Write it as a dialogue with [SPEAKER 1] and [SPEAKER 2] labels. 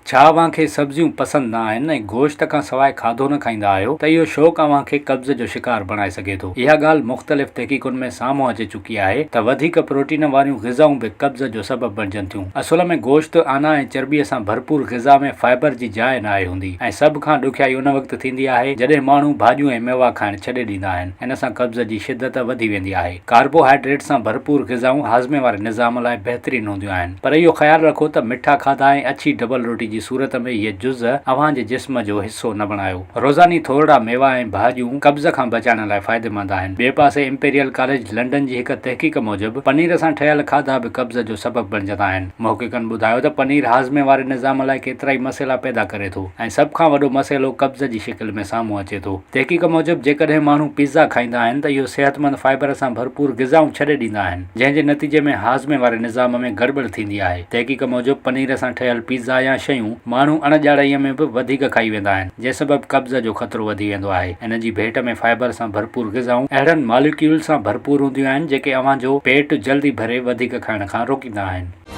[SPEAKER 1] ڇا اوهان کي سبزيون پسند نه آهن ۽ گوشت کان سواء کاڌو نه کائيندا آهيو ته اهو شوق اوهان کي قبض جو شڪار بڻائي سگهي ٿو. اها ڳالهه مختلف تحقيقن ۾ سامهون اچي چڪي آهي ته وڌيڪ پروٽين واريون غذائون به قبض جو سبب بڻجن ٿيون. اصل ۾ گوشت، آنا ۽ چرٻيء سان ڀرپور غذا ۾ فائبر جي جاء ناهي هوندي ۽ سڀ کان ڏکيائي ان وقت ٿيندي آهي جڏهن ماڻهو ڀاڄيون ۽ ميوا کائڻ ڇڏي ڏيندا آهن. ان سان قبض جي شدت وڌي ويندي آهي. ڪاربوهائيڊريٽ سان ڀرپور غذائون هاضمي واري نظام لاء بهترين هونديون آهن پر اهو خيال رکو ته مٺا کاڌا ۽ اڇي ڊبل روٽي جي صورت ۾ اهي جز اوهان جي جسم جو حصو نه بڻايو. روزاني ٿورڙا ميوا ۽ ڀاڄيون قبض کان بچائڻ لاء فائديمند آهن. ٻئي پاسي امپيريل ڪاليج لنڊن جي هڪ تحقيق موجب پنير سان ٺهيل کاڌا به قبض جو سبب بڻجندا آهن. محققن ٻڌايو ته پنير هاضمي واري نظام لاء ڪيترائي مسئلا پيدا ڪري ٿو ۽ سڀ کان وڏو مسئلو قبض جي شڪل ۾ سامهون اچي ٿو. تحقيق موجب جيڪڏهن ماڻهو پيزا کائيندا آهن ته اهو صحتمند فائبر سان ڀرپور غذائون ڇڏي ڏيندا آهن، جنهن جي نتيجي ۾ هاضمي واري نظام ۾ گڙٻڙ ٿيندي آهي. تحقيق موجب پنير سان ٺهيل پيزا يا شيون ماڻهو اڻ ڄاڻائيء ۾ به وڌيڪ کائي ويندا آهن، جنهن سبب قبض جو خطرو وڌي ويندو آهي. ان جي ڀيٽ ۾ فائبر سان ڀرپور غذائون اهڙن ماليڪيول سان ڀرپور هونديون آهن، جيڪي اوهان جو پيٽ جلدي ڀري وڌيڪ کائڻ کان روڪيندا آهن.